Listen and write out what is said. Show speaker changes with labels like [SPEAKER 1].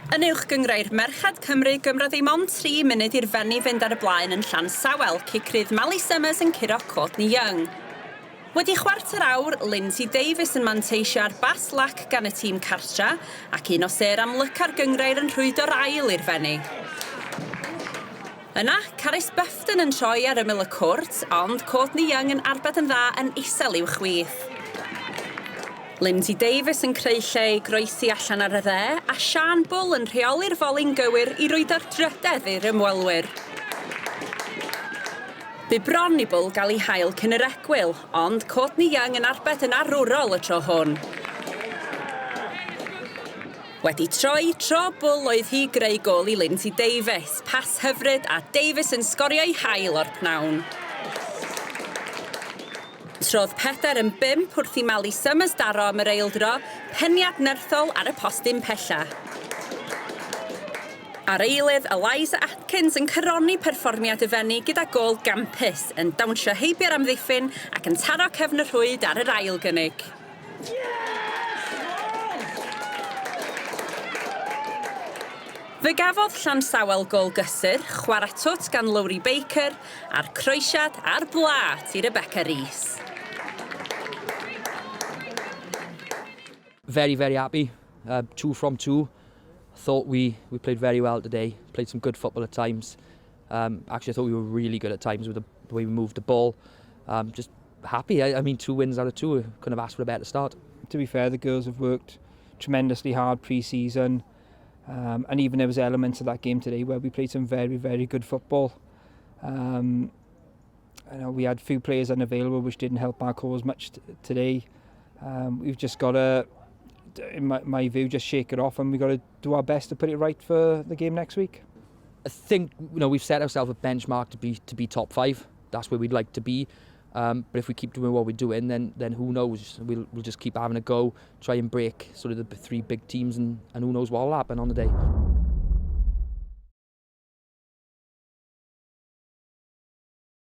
[SPEAKER 1] Yn Uwch Gynghrair Merched Cymru gymrodd ei mond 3 munud i'r Fenni fynd ar y blaen yn Llansawel, cic rydd Mali Summers yn curo Courtney Young. Wedi chwarter awr, Lindsay Davies yn manteisio ar bas lac gan y tîm cartra, ac un o sêr amlyca'r gynghrair yn rhwydo'r ail i'r Fenni. Yna, Carys Bufton yn troi ar ymyl y cwrt, ond Courtney Young yn arbed yn dda yn isel i'w chwith. Lindsay Davies yn creu lle i groesi allan ar y dde, a Siân Bull yn rheoli'r foli'n gywir i rwydo'r drydedd i'r ymwelwyr. Bu bron i Bull gael ei hail cyn yr egwyl, ond Courtney Young yn arbed yn arwrol y tro hwn. Wedi troi, tro Bull oedd hi greu gôl i Lindsay Davies, pas hyfryd a Davies yn sgorio'i hail o'r pnawn. Trodd pedair yn bump wrth i Mali Summers daro am yr eildro, peniad nerthol ar y postyn pella. Ar eilydd, Eliza Atkins yn coroni perfformiad y Fenni gyda gôl gampus, yn dawnsio heibio'r amddiffyn ac yn taro cefn y rhwyd ar yr ail gynnig. Fe gafodd Llansawel gôl gysur, chwarae twt gan Lowri Baker, a'r croesiad a'r blât i Rebecca Rees.
[SPEAKER 2] Very, very happy. 2 from 2. Thought we played very well today. Played some good football at times. Actually, I thought we were really good at times with the way we moved the ball. Just happy. I mean, 2 wins out of 2. Couldn't have asked for a better start.
[SPEAKER 3] To be fair, the girls have worked tremendously hard pre-season. And even there was elements of that game today where we played some very, very good football. I know we had few players unavailable, which didn't help our cause much today. We've just got to, in my view, just shake it off, and we've got to do our best to put it right for the game next week.
[SPEAKER 2] I think we've set ourselves a benchmark to be top 5. That's where we'd like to be. But if we keep doing what we're doing, then who knows? We'll just keep having a go, try and break sort of the 3 big teams, and who knows what will happen on the day.